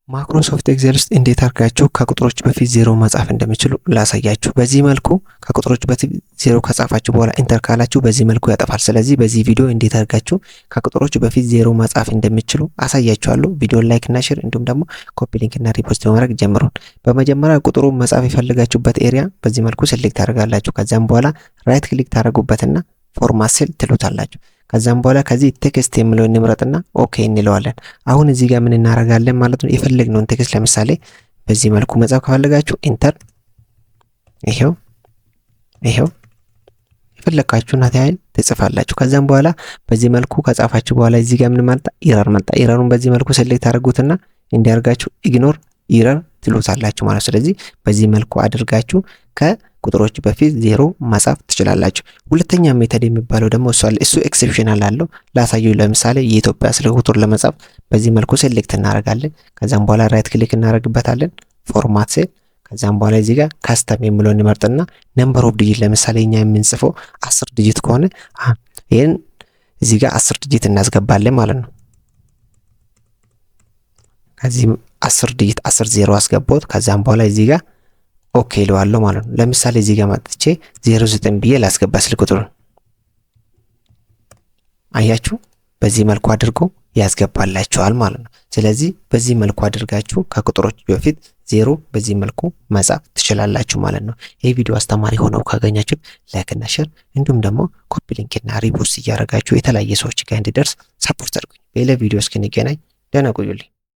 Microsoft Excel ውስጥ እንዴት አድርጋችሁ ከቁጥሮች በፊት ዜሮ መጻፍ እንደሚችሉ ላሳያችሁ። በዚህ መልኩ ከቁጥሮች በፊት ዜሮ ከጻፋችሁ በኋላ enter ካላችሁ በዚህ መልኩ ያጠፋል። ስለዚህ በዚህ ቪዲዮ እንዴት አድርጋችሁ ከቁጥሮች በፊት ዜሮ መጻፍ እንደሚችሉ አሳያችኋለሁ። ቪዲዮን like እና share እንዲሁም ደግሞ copy link እና repost በማድረግ ጀምሩን። በመጀመሪያ ቁጥሩን መጻፍ የፈለጋችሁበት area በዚህ መልኩ select ታደርጋላችሁ። ከዚያም በኋላ right click ታደርጉበትና format cell ትሉታላችሁ። ከዛም በኋላ ከዚህ text የሚለውን እንምረጥና okay እንለዋለን። አሁን እዚህ ጋር ምን እናደርጋለን ማለት ነው? የፈለግነውን text ለምሳሌ በዚህ መልኩ መጻፍ ከፈለጋችሁ enter፣ ይሄው ይሄው የፈለጋችሁን ያህል ትጽፋላችሁ። ከዛም በኋላ በዚህ መልኩ ከጻፋችሁ በኋላ እዚህ ጋር ምን መጣ? Error መጣ። Error ኡን በዚህ መልኩ select ታደርጉትና እንዲያርጋችሁ ignore error ትሉታላችሁ ማለት። ስለዚህ በዚህ መልኩ አድርጋችሁ ከቁጥሮች በፊት ዜሮ መጻፍ ትችላላችሁ። ሁለተኛ method የሚባለው ደግሞ እሱ አለ። እሱ exceptional አለው ላሳዩ። ለምሳሌ የኢትዮጵያ ስልክ ቁጥር ለመጻፍ በዚህ መልኩ select እናደርጋለን። ከዛም በኋላ right click እናደርግበታለን፣ format cell። ከዛም በኋላ እዚህ ጋር custom የሚለውን እንመርጥና number of digit ለምሳሌ እኛ የምንጽፈው 10 digit ከሆነ ይህን እዚህ ጋር 10 digit እናስገባለን ማለት ነው። ከዚህ 10 digit 10 ዜሮ አስገባሁት። ከዛም በኋላ እዚህ ጋር okay እለዋለሁ ማለት ነው። ለምሳሌ እዚህ ጋር መጥቼ 09 ብዬ ላስገባ ስልክ ቁጥሩን፣ አያችሁ፣ በዚህ መልኩ አድርጎ ያስገባላችኋል ማለት ነው። ስለዚህ በዚህ መልኩ አድርጋችሁ ከቁጥሮች በፊት ዜሮ በዚህ መልኩ መጻፍ ትችላላችሁ ማለት ነው። ይህ ቪዲዮ አስተማሪ ሆነው ካገኛችሁት like እና share እንዲሁም ደግሞ copy link እና repost እያደረጋችሁ የተለያየ ሰዎች ጋር እንዲደርስ support አድርጉኝ። በሌላ ቪዲዮ እስክንገናኝ ደህና ቆዩልኝ።